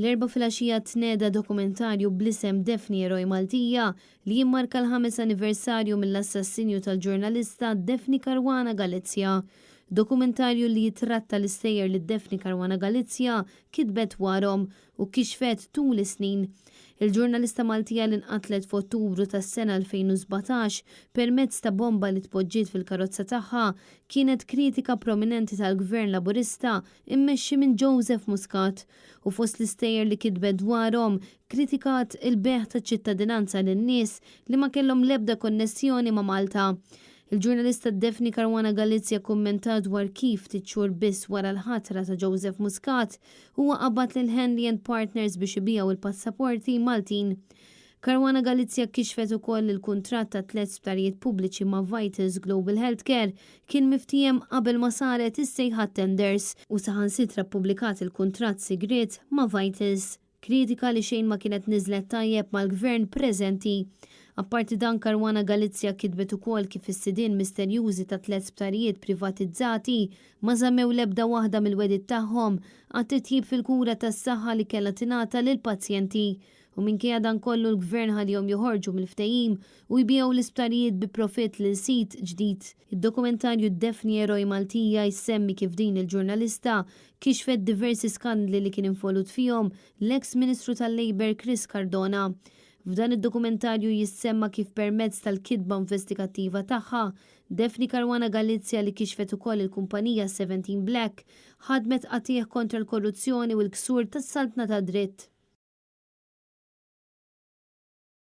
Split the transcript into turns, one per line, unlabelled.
L-Erbgħa filgħaxija tnieda dokumentarju bl-isem Daphne Eroj Maltija li jimmarka l-ħames anniversarju mill-assassinju tal-ġurnalista Daphne Caruana Galizia. Dokumentarju li jitratta l-istejjer li Daphne Caruana Galizia kitbet dwarhom u kixfet tul is-snin. Il-ġurnalista Maltija li nqatlet f'Ottubru tas-sena 2017 permezz ta' bomba li tpoġġiet fil-karozza tagħha kienet kritika prominenti tal-Gvern Laburista immexxi minn Joseph Muscat u fost l-istejjer li kitbet dwarhom kritikat il-bejgħ taċ-ċittadinanza lin-nies li ma kellhom l-ebda konnessjoni ma' Malta. Il-ġurnalista Daphne Caruana Galizia kummentat dwar kif ftit xhur biss wara l-ħatra ta' Joseph Muscat huwa qabad lil Henley and Partners biex ibigħu il-passaporti Maltin. Caruana Galizia kixfet ukoll li l-kuntratt ta' tliet sptarijiet pubbliċi ma' Vitals Global Healthcare kien miftiehem qabel ma saret is-sejħa tenders u saħansitra ppubblikat il-kuntratt sigriet ma' Vitals. Kritika li xejn ma kienet niżlet tajjeb mal-gvern preżenti. Apparti dan, Caruana Galizia kitbet ukoll kif is-sidien misterjużi ta' tliet sptarijiet privatizzati ma żammew l-ebda waħda mill-wegħdiet tagħhom għat-titjib fil-kura tas-saħħa li kellha tingħata lill-pazjenti. U minkejja dan kollu l-gvern ħallihom joħorġu mill-ftehim u jbigħu l-isptarijiet bi profitt lil sid ġdid. Id-dokumentarju Daphne Eroj Maltija jsemmi kif din il-ġurnalista kixfet diversi skandli li kien involut fihom l-eks Ministru tal-Labour Chris Cardona. F'dan id-dokumentarju jissemma kif permezz tal-kitba investigattiva tagħha, Daphne Caruana Galizia li kixfet ukoll il-kumpanija 17 Black, ħadmet qatigħ kontra l-korruzzjoni u l-ksur tas-saltna tad-dritt.